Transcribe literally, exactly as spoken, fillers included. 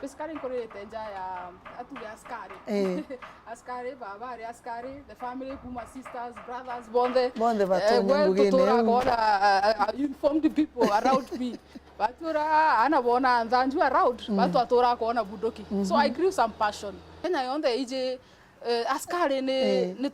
Basically, nkuririte nja ya atuge askari. Eh. Askari, baba ari askari, the family, kuma sisters, brothers, bonthe. Bonthe batonya Eh, we ngugine tutura iu. Kuona uh, uh, informed people around me. Batura ana bona nthanju around, mm, batu atura kuona bunduki. Mm -hmm. So I grew some passion. Kenya yonthe iji eh, askari ni, eh, ni